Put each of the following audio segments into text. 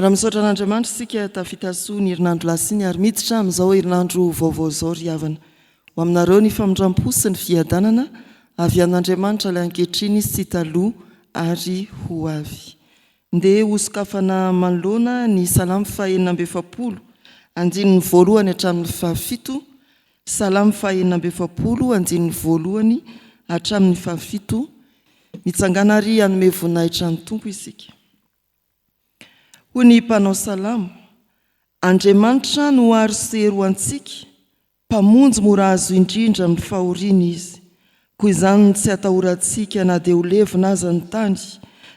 Miara-misaotra an'Andriamanitra isika tafita soa ny herinandro lasa iny ary miditra amin'izao herinandro vaovao izao ry havana. Ho aminareo ny famindram-po sy ny fiadanana avy amin'Andriamanitra ilay ankehitriny sy taloha ary ho avy. Ndeha hosokafana manoloana ny Salamo faha-46, andininy voalohany hatramin'ny fahafito, Salamo faha-46, andininy voalohany hatramin'ny fahafito, Mitsangàna àry hanome voninahitra ny Tompo isika. Hoy ny mpanao salamo, Andriamanitra no aro sy hery ho antsika, Mpamonjy mora azo indrindra amin'ny fahoriana Izy. Koa izany no tsy atahorantsika na dia ho levona aza ny tany,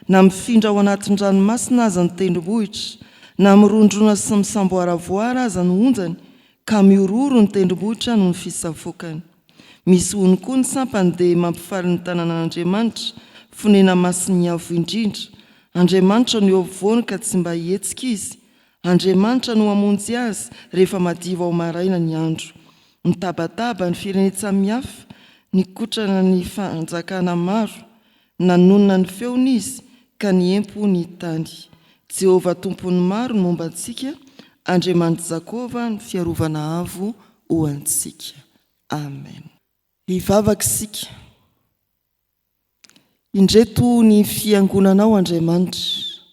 na mifindra ao anatin-dranomasina aza ny tendrombohitra, na mirondrona sy misamboaravoara aza ny onjany, ka mihorohoro ny tendrombohitra noho ny fisavokany. Misy hono koa ny sampany dia mampifaly ny tanànan'Andriamanitra, fonena-masin'ny Avo Indrindra. Andriamanitra no eo afovoany ka tsy mba hihetsika izy. Andriamanitra no hamonjy azy rehefa madiva ho maraina ny andro. Nitabataba ny firenen-tsamihafa, nikotrana ny fanjakana maro. Nanonona ny feony izy ka niempo ny tany. Jehovah Tompon'ny maro no momba antsika, Andriamanitr'i Jakova no fiarovana avo ho antsika. Amen. Hivavaka isika. Indreto ny fiangonanao Andriamanitra,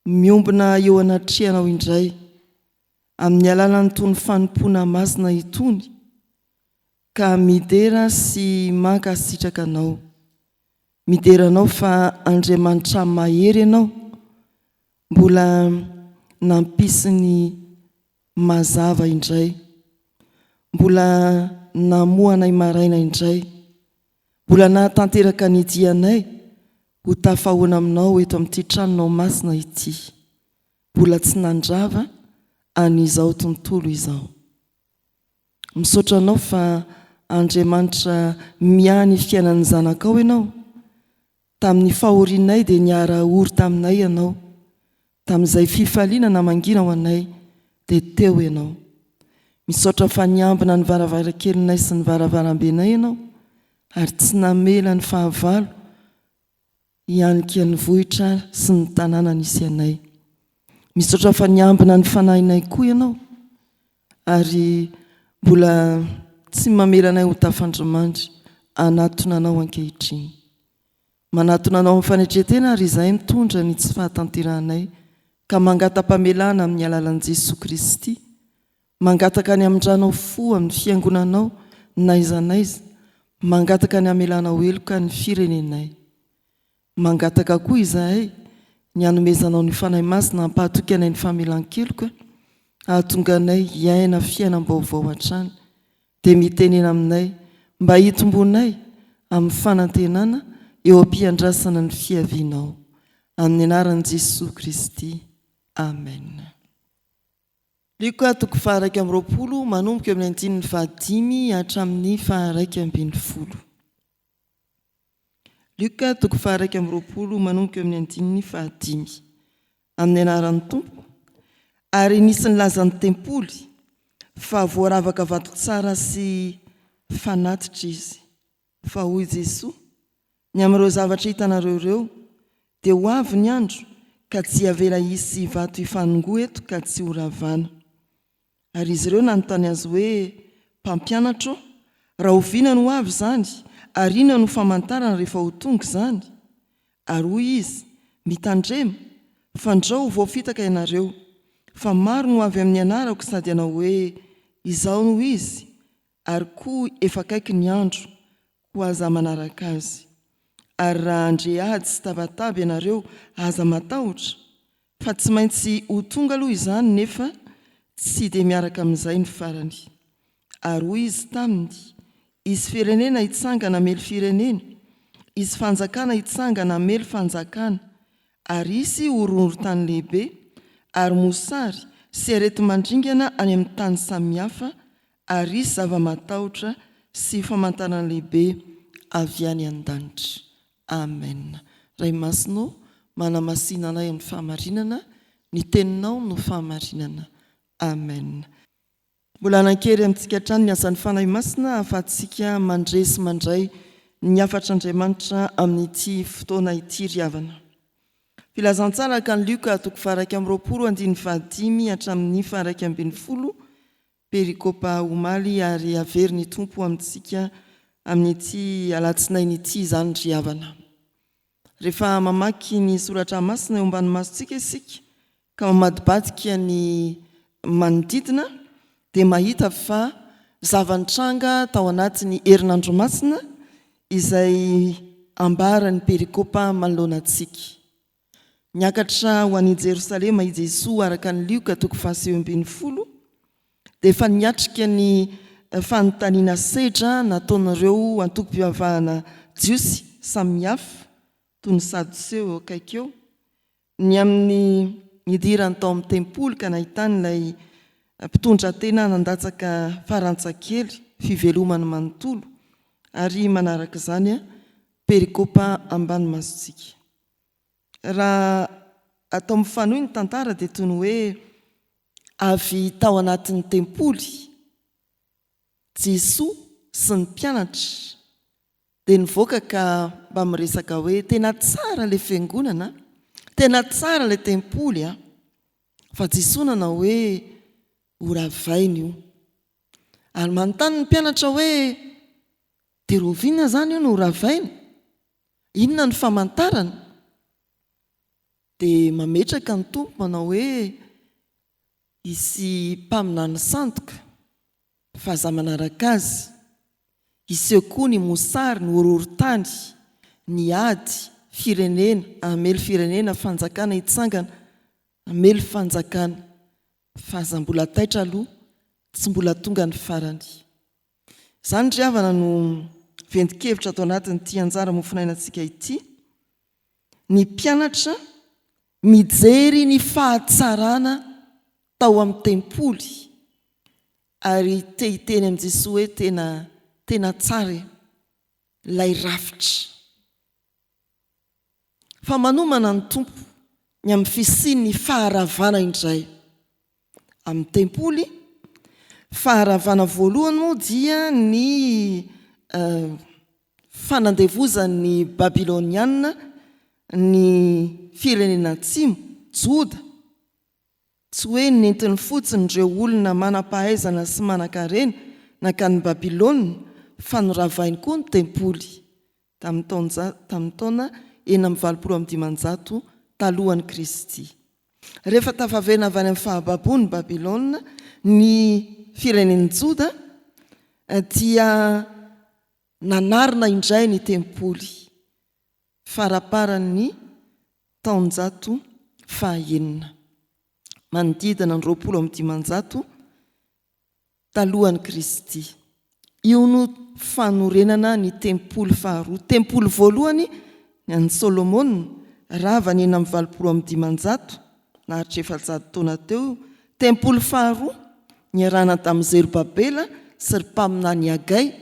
miombona eo anatrehanao indray, amin'ny alalan'itony fanompoana masina itony, ka midera sy mankasitraka Anao. Midera Anao fa Andriamanitra mahery Ianao, mbola nampisy ny mazava indray, mbola namoha anay maraina indray, mbola nahatanteraka ny dianay ho tafahoana Aminao eto amin'ity tranonao masina ity, mbola tsy nandrava an'izao tontolo izao. Misaotra Anao fa Andriamanitra miahy ny fiainan'ny zanakao Ianao. Tamin'ny fahorianay dia niara-ory taminay Ianao. Tamin'izay fifaliana namangiana ho anay dia teo Ianao. Misaotra fa niambina ny varavarankelinay sy ny varavarambenay Ianao ary tsy namela ny fahavalo hianika ny vohitra sy ny tanàna nisy anay. Misaotra fa niambina ny fanahinay koa Ianao ary mbola tsy mamela anay ho tafandrimandry hanatona Anao ankehitriny. Manatona Anao amin'ny fanetren-tena ary izahay mitondra ny tsy fahatanterahanay ka mangata-pamelana amin'ny alalan'i Jesoa Kristy, mangataka ny hamindranao fo amin'ny Fiangonanao n'aiza n'aiza, mangataka ny hamelanao heloka ny firenenay. Mangataka koa izahay ny hanomezanao ny Fanahy Masina hampahatoky anay ny famelan-keloka hahatonga anay hiaina fiainam-baovao hatrany. Dia mitenena aminay mba hitomboanay amin'ny fanantenana eo am-piandrasana ny fiavianao. Amin'ny anaran'i Jesoa Kristy. Amen. Lioka toko faha-21 manomboka eo amin'ny andininy fahadimy hatramin'ny faha-11. Lioka toko faha-21 manomboka eo amin'ny andininy fahadimy. Amin'ny anaran'ny Tompo. Ary nisy nilaza ny tempoly fa voaravaka vato tsara sy fanatitra izy. Fa hoy Jesoa, Ny amin'ireo zavatra hitanareo ireo, dia ho avy ny andro ka tsy havela hisy vato hifanongoa eto ka tsy horavana. Ary izy ireo nanontany Azy hoe, Mpampianatra ô, rahoviana no ho avy izany, ary inona no famantarana rehefa ho tonga izany? Ary hoy Izy, Mitandrema, fandrao ho voafitaka ianareo, fa maro no ho avy amin'ny anarako sady hanao hoe, Izaho no Izy, ary koa efa akaiky ny andro, koa aza manaraka azy. Ary raha handre ady sy tabataba ianareo, aza matahotra, fa tsy maintsy ho tonga aloha izany nefa tsy dia miaraka amin'izay ny farany. Ary hoy izy taminy, Hisy firenena hitsangana hamely firenena, hisy fanjakana hitsangana hamely fanjakana, ary hisy horohorontany lehibe, ary mosary sy areti-mandringana any amin'ny tany samihafa, ary hisy zava-mahatahotra sy famantarana lehibe avy any an-danitra. Amen. Ray Masina ô, manamasina anay amin'ny fahamarinana, ny Teninao no fahamarinana. Amen. Mbola hanan-kery amintsika hatrany ny asan'ny Fanahy Masina ahafahantsika mandre sy mandray ny hafatr'Andriamanitra amin'ity fotoana ity ry havana. Filazantsara araka an'i Lioka toko faha-21 andininy fahadimy hatramin'ny faha-11, perikopa omaly ary averin'ny Tompo amintsika amin'ity alatsinainy ity izany ry havana. Rehefa mamaky ny soratra masina eo ambany masontsika isika ka mamadibadika ny manodidina dia mahita fa zava-nitranga tao anatin'ny herinandro masina izay ambaran'ny perikopa manoloana antsika. Niakatra ho any Jerosalema i Jesoa araka ny Lioka toko faha-19 dia efa niatrika ny fanontaniana sedra nataon'ireo antokom-pivavahana jiosy samihafa toy ny Sadoseo eo akaiky eo ny amin'ny nidirany tao amin'ny tempoly ka nahitany ilay mpitondratena nandatsaka farantsakely fivelomany manontolo ary manaraka izany perikopa ambany masontsika. Raha atao mifanohy ny tantara dia toy ny hoe avy tao anatin'ny tempoly Jesoa sy ny mpianatra dia nivoaka ka mba miresaka hoe tena tsara ilay fiangonana a, tena tsara ilay tempoly a, fa Jesoa nanao hoe horavaina io. Ary manontany ny mpianatra hoe dia rahoviana izany io no horavaina? Inona no famantarana? Dia mametraka ny Tompo manao hoe hisy mpaminany sandoka fa aza manaraka azy. Hiseho koa ny mosary, ny horohorontany, ny ady, firenena hamely firenena, fanjakana hitsangana hamely fanjakana. Fa aza mbola taitra aloha, tsy mbola tonga ny farany. Izany ry havana no ventin-kevitra ato anatin'ity anjara mofonainantsika ity. Ny mpianatra mijery ny fahatsarana tao amin'ny tempoly ary te hiteny amin'i Jesoa hoe tena tena tsara e, ilay rafitra. Fa manomana ny Tompo ny amin'ny fisian'ny faharavana indray amin'ny tempoly. Faharavana voalohany moa dia ny fanandevozan'ny Babyloniana ny firenena atsimo, Joda. Tsy hoe nentiny fotsiny ireo olona manam-pahaizana sy manan-karena nankany Babylona fa noravainy koa ny tempoly tamin'ny taonja tamin'ny taona 586 talohan'i Kristy. Rehefa tafaverina avy any amin'ny fahababoan'i Babylona ny firenen'i Joda dia nanarina indray ny tempoly faramparan'ny taonjato fahaenina, manodidina ny 520 talohan'i Kristy. Io no fanorenana ny tempoly faharoa. Tempoly voalohany ny an'i Solomona, rava ny 586, naharitra 400 taona teo io. Tempoly faharoa niarahana tamin'i Zerobabela sy ry mpaminany Hagay,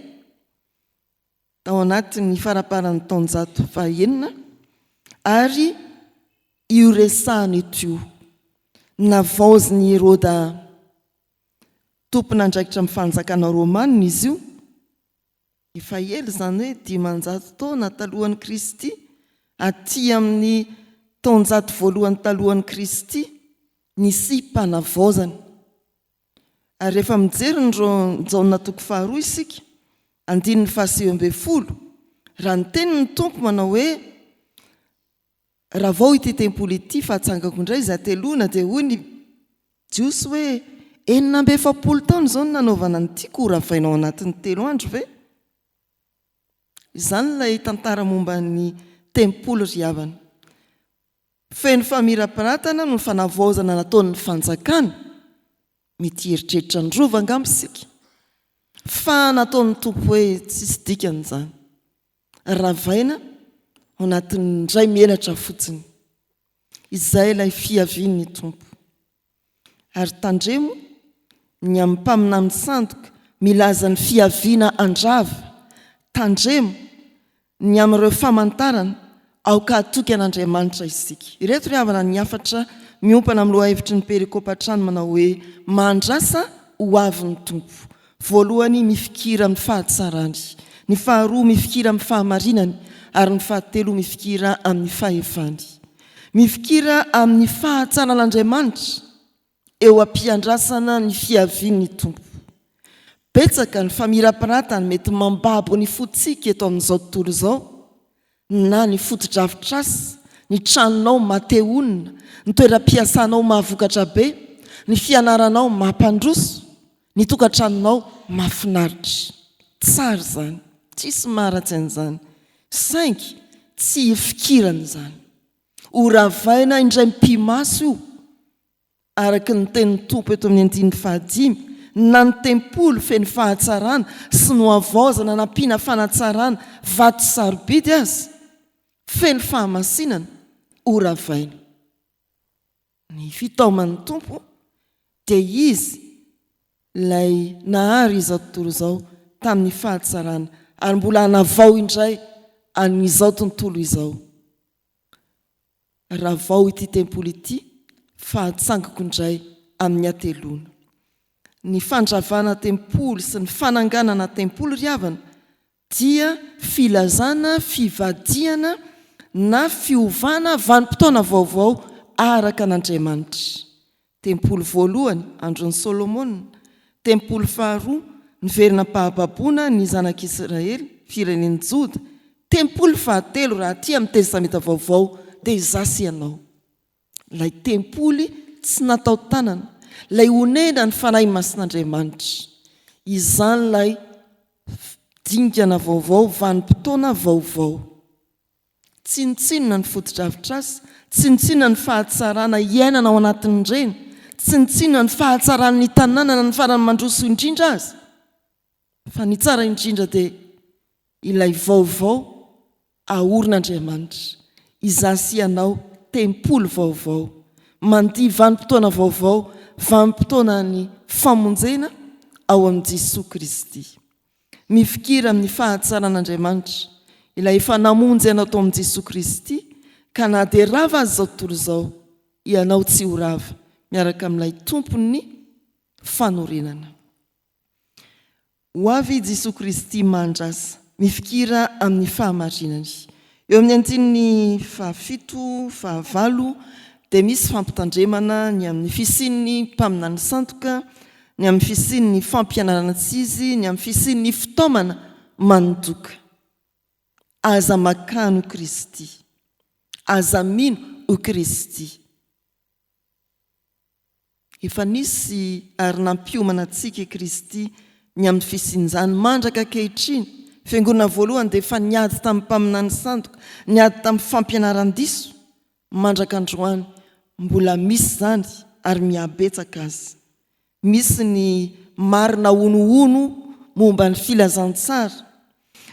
tao anatin'ny faramparan'ny taonjato fahaenina, ary io resahana eto io. Navaozin'i Heroda tompon'andraikitra amin'ny fanjakana romanina izy io, efa ela izany hoe 500 taona talohan'i Kristy, aty amin'ny taonjato voalohany talohan'i Kristy, nisiam-panavaozana. Ary rehefa mijery ny Jaona toko faharoa isika, andininy faha-19, raha niteny ny Tompo manao hoe, Ravao ity tempoly ity fa hatsangako indray izy hateloana, dia hoy ny Jiosy hoe, 46 taona izao no nanaovana an'ity, koa horavaina ao anatin'ny telo andro ve? Izany ilay tantara momba ny tempoly ry havana. Feno famirapiratana noho ny fanavaozana nataon'ny fanjakana. Mety hieritreritra ny rova angamba isika. Fa nataon'ny Tompo hoe tsisy dikany izany. Ravaina ao anatin'ny indray mielatra fotsiny. Izay ilay fiavian'ny Tompo. Ary tandremo ny amin'ny mpaminany sandoka milaza ny fiaviana handrava, tandremo ny amin'ireo famantarana, aoka hatoky an'Andriamanitra isika. Ireto ry havana ny hafatra miompana amin'ny lohahevitry ny perikopa hatrany manao hoe Mahandrasa ho avy ny Tompo. Voalohany mifikira amin'ny fahatsarany, ny faharoa mifikira amin'ny fahamarinany ary ny fahatelo mifikira amin'ny fahefany. Mifikira amin'ny fahatsaran'Andriamanitra eo am-piandrasana ny fiavian'ny Tompo. Betsaka ny famirapiratany mety mambabo ny fontsika eto amin'izao tontolo izao, na ny fotodrafitrasa, ny tranonao maha-te-honina, ny toeram-piasanao mahavokatra be, ny fianaranao mampandroso, ny tokantranonao mahafinaritra. Tsara izany, tsisy maharatsy an'izany, saingy tsy hifikirana izany. Ho ravaina indray mipi-maso io, araka ny tenin'ny Tompo eto amin'ny andininy fahadimy, na ny tempoly feno fahatsarana sy nohavaozana nampiana fanatsarana vato sarobidy aza, feno fahamasinana, ho ravaina. Ny fitaoman'ny Tompo dia Izy ilay nahary izao tontolo izao tamin'ny fahatsarana ary mbola hanavao indray an'izao tontolo izao. Ravao ity tempoly ity fa hatsangako indray amin'ny hateloana. Ny fandravana tempoly sy ny fananganana tempoly ry havana dia filazana fivadihana na fiovana vanim-potoana vaovao araka an'Andriamanitra. Tempoly voalohany, andron'i Solomona. Tempoly faharoa, niverina am-pahababoana ny zanak'Israely, firenen'i Joda. Tempoly fahatelo, raha aty amin'ny Testamenta Vaovao, dia izaho sy ianao. Ilay tempoly tsy natao tanana, ilay onenan'ny Fanahy Masin'Andriamanitra. Izany ilay dingana vaovao, vanim-potoana vaovao. Tsinontsinona ny fotodrafitrasa, tsinontsinona ny fahatsarana iainana ao anatin'ireny, tsinontsinona ny fahatsaran'ny tanàna na ny farany mandroso indrindra aza, fa ny tsara indrindra dia ilay vaovao aorin'Andriamanitra, izaho sy ianao tempoly vaovao, mandia vanim-potoana vaovao, vanim-potoanan'ny famonjena ao amin'i Jesoa Kristy. Mifikira amin'ny fahatsaran'Andriamanitra, ilay efa namonjy anao tao amin'i Jesoa Kristy, ka na dia rava aza izao tontolo izao, ianao tsy ho rava miaraka amin'ilay Tompon'ny fanorenana. Ho avy i Jesoa Kristy mandrasa. Mifikira amin'ny fahamarinany. Eo amin'ny andininy fahafito, fahavalo dia misy fampitandremana ny amin'ny fisian'ny mpaminany sandoka, ny amin'ny fisian'ny fampianarana tsy izy, ny amin'ny fisian'ny fitaomana mandoka. Aza makany ho Kristy. Aza mino ho Kristy. Efa nisy ary nampiomana antsika i Kristy ny amin'ny fisian'izany mandraka ankehitriny. Fiangonana voalohany dia efa niady tamin'ny mpaminany sandoka, niady tamin'ny fampianaran-diso, mandraka androany mbola misy izany ary mihabetsaka aza. Misy ny marina honohono momba ny filazantsara,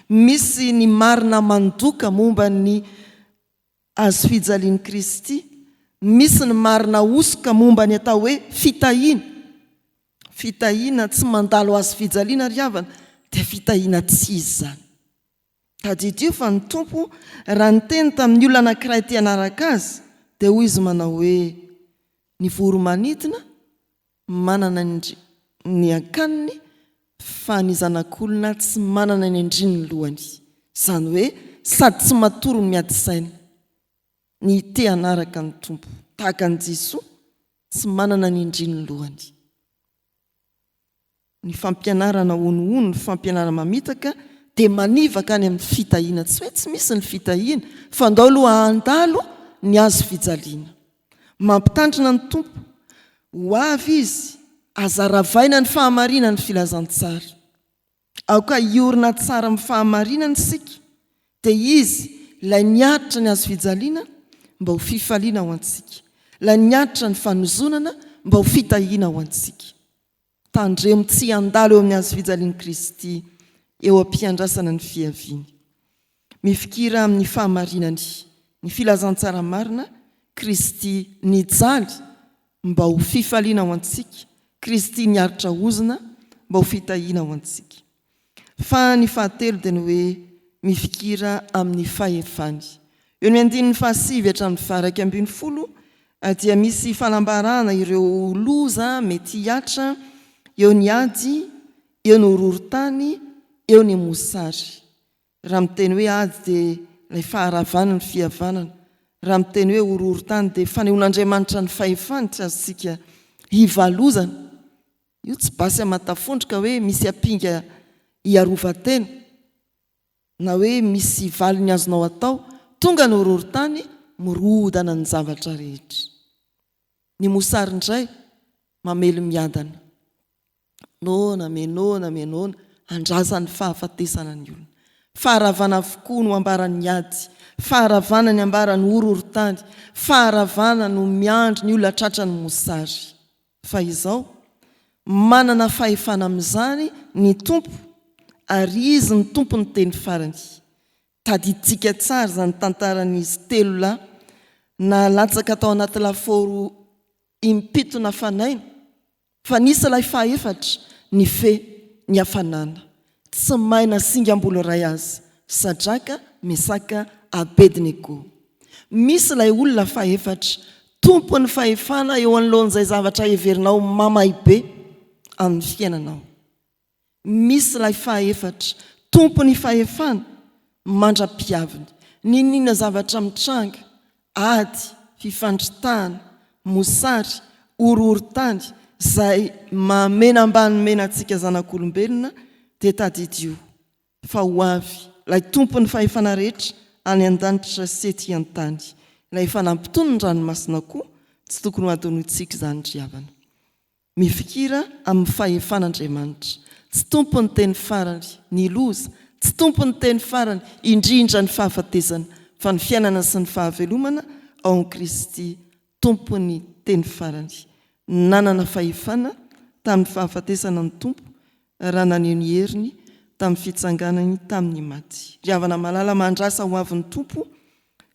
misy ny marina mandoka momba ny Hazo fijalian'i Kristy, misy ny marina hosoka momba ny atao hoe fitahiana. Fitahiana tsy mandalo hazo fijaliana ry havana dia fitahiana tsy izy izany. Tadidio fa ny Tompo raha niteny tamin'ny olona anankiray te hanaraka Azy dia hoy Izy manao hoe, ny voro-manidina manana ny ankaniny fa ny zanak'olona tsy manana ny andrin'ny lohany. Izany hoe sady tsy matory no miady saina. Ny te hanaraka ny Tompo tahaka an'i Jesoa tsy manana ny andrin'ny lohany. Ny fampianarana honohono, ny fampianarana mamitaka dia manivaka any amin'ny fitahiana. Tsy hoe tsy misy ny fitahiana, fa ndao aloha handalo ny hazo fijaliana. Mampitandrina ny Tompo, ho avy Izy, aza ravaina ny fahamarinan'ny filazantsara. Aoka hiorina tsara amin'ny fahamarinana isika, dia Izy ilay niaritra ny hazo fijaliana mba ho fifaliana ho antsika, ilay niaritra ny fanozonana mba ho fitahiana ho antsika. Tandremo tsy handalo eo amin'ny hazo fijalian'i Kristy eo am-piandrasana ny fiaviany. Mifikira amin'ny fahamarinany, ny filazantsara marina, Kristy nijaly mba ho fifaliana ho antsika, Kristy niaritra ozona mba ho fitahiana ho antsika. Fa ny fahatelo dia ny hoe mifikira amin'ny fahefany. Eo amin'ny andininy fahasivy hatramin'ny faha-11 dia misy fanambarana ireo loza mety hihatra, eo ny ady, eo ny horohorontany, eo ny mosary. Raha miteny hoe ady dia ilay faharavana ny fihavanana. Raha miteny hoe horohorontany dia fanehoan'Andriamanitra ny fahefany tsy azontsika hivalozana. Io tsy basy aman-tafondro ka hoe misy ampinga hiarovan-tena na hoe misy valiny azonao atao. Tonga ny horohorontany, mirodana ny zavatra rehetra. Ny mosary indray mamely miadana. Noana, menona, menona, andrasan'ny fahafatesana ny olona. Faharavana avokoa no ambaran'ny ady, faharavana ny ambaran'ny horohorontany, faharavana no miandry ny olona tratran'ny mosary. Fa izao, manana fahefana amin'izany ny Tompo ary Izy no Tompon'ny teny farany. Tadidintsika tsara izany tantaran'izy telo lahy nalatsaka tao anaty lafaoro impito nafanaina fa nisy ilay fahaefatra nifehy ny hafanana, tsy maina singam-bolo iray aza, Sadraka, Mesaka, Abednego. Misy ilay olona fahefatra, tompon'ny fahefana eo anoloan'izay zavatra heverinao mamay be amin'ny fiainanao. Misy ilay fahaefatra, tompon'ny fahefana, mandra-piaviny. N'inon'inona zavatra mitranga, ady, fifandritahana, mosary, horohorontany, izay mahamena ambany mena antsika zanak'olombelona, dia tadidio fa ho avy ilay Tompon'ny fahefana rehetra any an-danitra sy ety an-tany, ilay efa nampitony ny ranomasina koa, tsy tokony ho adinointsika izany ry havana. Mifikira amin'ny fahefan'Andriamanitra. Tsy tompon'ny teny farany ny loza, tsy tompon'ny teny farany indrindra ny fahafatesana, fa ny fiainana sy ny fahavelomana ao amin'i Kristy tompon'ny teny farany. Nanana fahefana tamin'ny fahafatesana ny Tompo raha naneho ny heriny tamin'ny fitsanganany tamin'ny maty. Ry havana malala, mandrasa ho avin'ny Tompo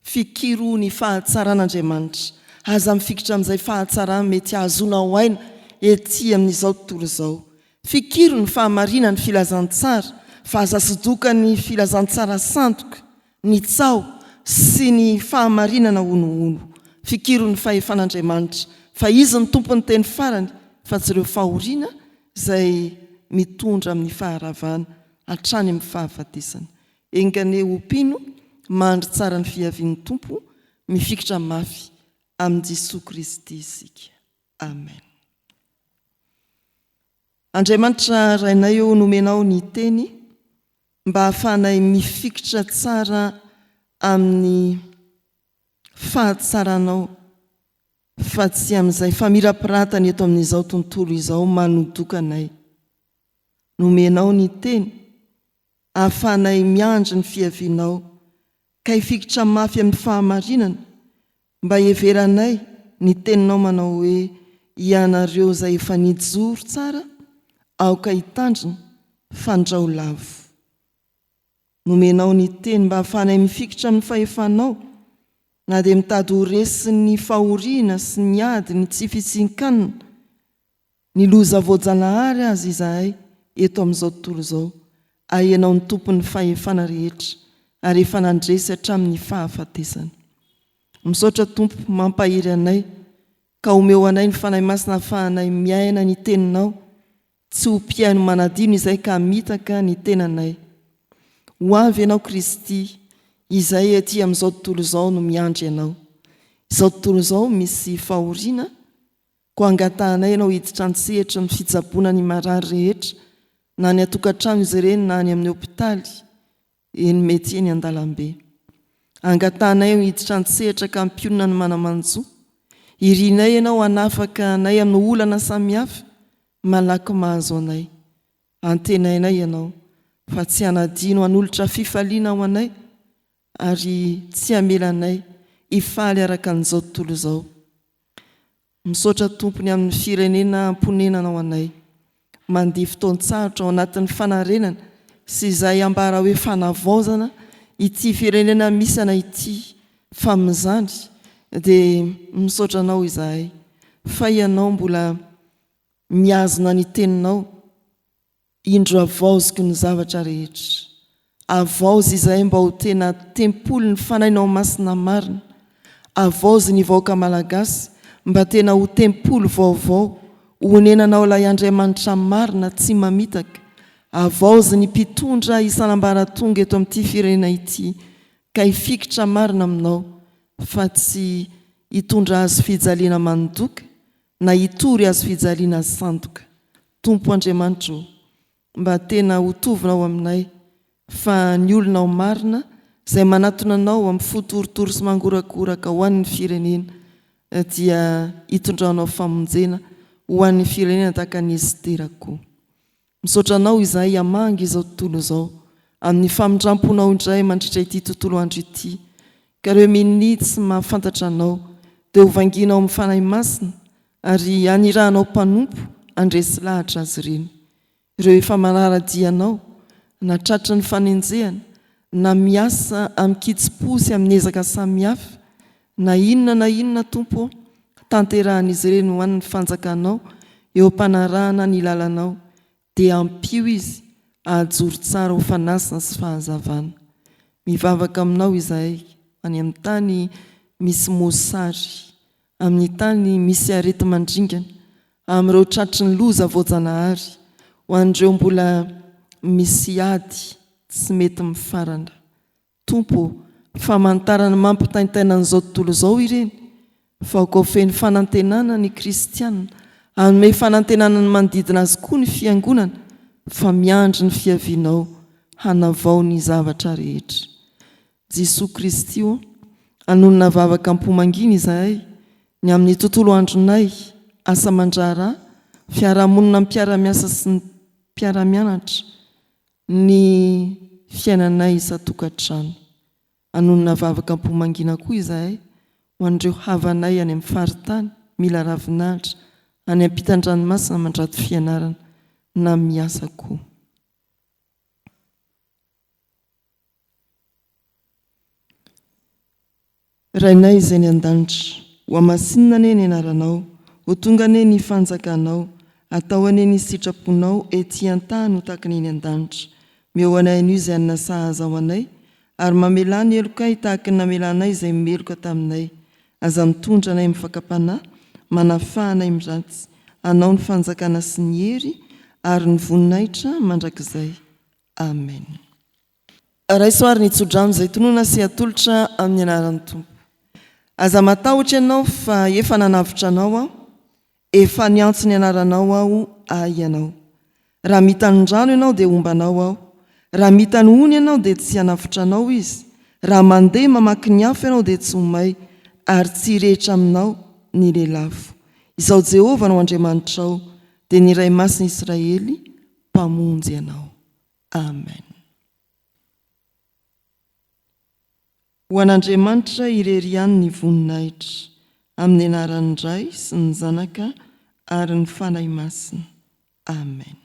Fikiro ny fahatsaran'Andriamanitra. Aza mifikitra amin'izay fahatsarana mety hahazoanao aina ety amin'izao tontolo izao. Fikiro ny fahamarinan'ny filazantsara, fa aza sodokan'ny filazantsara sandoka, ny tsaho, sy ny fahamarinana honohono. Fikiro ny fahefan'Andriamanitra, fa Izy no Tompon'ny teny farany, fa tsy ireo fahoriana izay mitondra amin'ny faharavana hatrany amin'ny fahafatesana. Enga anie ho mpino mandry tsara ny fiavian'ny Tompo mifikitra mafy amin'i Jesoa Kristy isika. Amen. Andriamanitra Rainay ô nomenao ny teny mba hahafahanay mifikitra tsara amin'ny fahatsaranao fa tsy amin'izay famirapiratany eto amin'izao tontolo izao manodoka anay. Nomenao ny teny ahafahanay miandry ny fiavianao ka hifikitra mafy amin'ny fahamarinana mba hiheveranay ny teninao manao hoe ianareo izay efa nijoro tsara aoka hitandrina fandrao lavo. Nomenao ny teny mba hahafahanay mifikitra amin'ny fahefanao na dia mitady ho resin'ny fahoriana sy ny ady ny tsy fisian-kanina Ny loza voajanahary aza izahay eto amin'izao tontolo izao, ary Ianao no Tompon'ny fahefana rehetra, ary efa nandresy hatramin'ny fahafatesana. Misaotra Tompo mampahery anay, ka omeo anay ny Fanahy Masina ahafahanay miaina ny Teninao, tsy ho mpihaino manadino izay ka hamitaka ny tenanay. Ho avy Ianao Kristy, izay ety amin'izao tontolo izao no miandry Anao. Izao tontolo izao misy fahoriana, Koa angatahanay ianao hiditra an-tsehatry ny fitsaboana ny marary rehetra, na any an-tokantrano izy ireny na any amin'ny hopitaly, eny mety eny an-dalambe. Angatahanay hiditra an-tsehatra ka hampionona ny mana-manjo. Irinay ianao hanafaka anay amin'ny olana samihafa malaky mahazo anay. Antenainay ianao fa tsy hanadino hanolotra fifaliana ho anay ary tsy hamela anay hifaly araka an'izao tontolo izao. Misaotra Tompo ny amin'ny firenena amponenanao anay. Mandia fotoan-tsarotra ao anatin'ny fanarenana sy izay ambara hoe fanavaozana ity firenena misy anay ity fa amin'izany dia misaotra Anao izahay fa Ianao mbola mihazona ny teninao Indro havaoziko ny zavatra rehetra. Havaozy izahay mba ho tena tempolin'ny Fanahinao Masina marina. Havaozy ny vahoaka Malagasy mba tena ho tempoly vaovao honenanao ilay Andriamanitra marina tsy mamitaka. Havaozy ny mpitondra isan'ambaratonga eto amin'ity firenena ity ka hifikitra marina aminao. fa tsy hitondra hazo fijaliana mandoka na hitory hazo fijaliana sandoka. Tompo Andriamanitra ô, mba tena ho tovinao aminay fa ny olonao marina izay manatona Anao amin'ny fo torotoro sy mangorakoraka ho an'ny firenena dia hitondranao famonjena ho an'ny firenena tahaka an'i Estera koa. Misaotra Anao izahay hamangy izao tontolo izao amin'ny famindramponao indray mandritra ity tontolo andro ity ka ireo minia tsy mahafantatra Anao dia ho vangianao amin'ny Fanahy Masina ary hanirahanao mpanompo handresy lahatra azy ireny. Ireo efa manara-dia Anao na tratry ny fanenjehana na miasa amin-kitsim-po sy amin'ny ezaka samihafa na inona na inona Tompo ô, tanterahan'izy ireny ho an'ny fanjakanao eo am-panarahana ny lalanao dia ampio izy hahajoro tsara ho fanasina sy fahazavana. Mivavaka aminao izahay any amin'ny tany misy mosary, amin'ny tany misy areti-mandringana, amin'ireo tratry ny loza voajanahary, ho an'ireo mbola misy ady tsy mety mifarana. Tompo ô, famantarana mampitaintaina an'izao tontolo izao ireny, fa aoka ho feno fanantenana ny kristiana, hanome fanantenana ny manodidina azy koa ny Fiangonana, fa miandry ny fiavianao hanavao ny zavatra rehetra. Jesoa Kristy ô, hanonona vavaka am-po mangina izahay, ny amin'ny tontolo andronay, asa aman-draharaha, fiarahamonina mpiara-miasa sy ny mpiara-mianatra, ny fiainanay isan-tokantrano. Hanonona vavaka am-po mangina koa izahay ho an'ireo havanay any amin'ny faritany mila ravinahitra, any ampitan-dranomasina mandrato fianarana na miasa koa. Rainay izay any an-danitra, hohamasinina anie ny anaranao, ho tonga anie ny fanjakanao, atao anie ny sitraponao ety an-tany ho tahaka ny eny an-danitra. Meo anay anio izay hanina sahaza ho anay, ary mamelà ny helokay tahaka ny namelanay izay meloka taminay. Aza mitondra anay amin'ny fakam-panahy, manafaha anay amin'ny ratsy. Anao ny fanjakana sy ny hery ary ny voninahitra mandrakizay. Amen. Raiso ary ny tsodrano izay tonona sy atolotra amin'ny anaran'ny Tompo. Aza matahotra ianao fa efa nanavotra anao Aho, efa niantso ny anaranao Aho, Ahy ianao. Raha mita ny rano ianao dia homba anao Aho, raha mita ny ony ianao dia tsy hanavotra anao izy, raha mandeha mamaky ny afo ianao dia tsy ho may, ary tsy hirehitra aminao ny lelafo. Izaho Jehovah no Andriamanitrao, dia ny Iray Masin'i Israely, Mpamonjy anao. Amen. Ho an'Andriamanitra irery ihany ny voninahitra, amin'ny anaran'ny Ray sy ny Zanaka ary ny Fanahy Masina. Amen.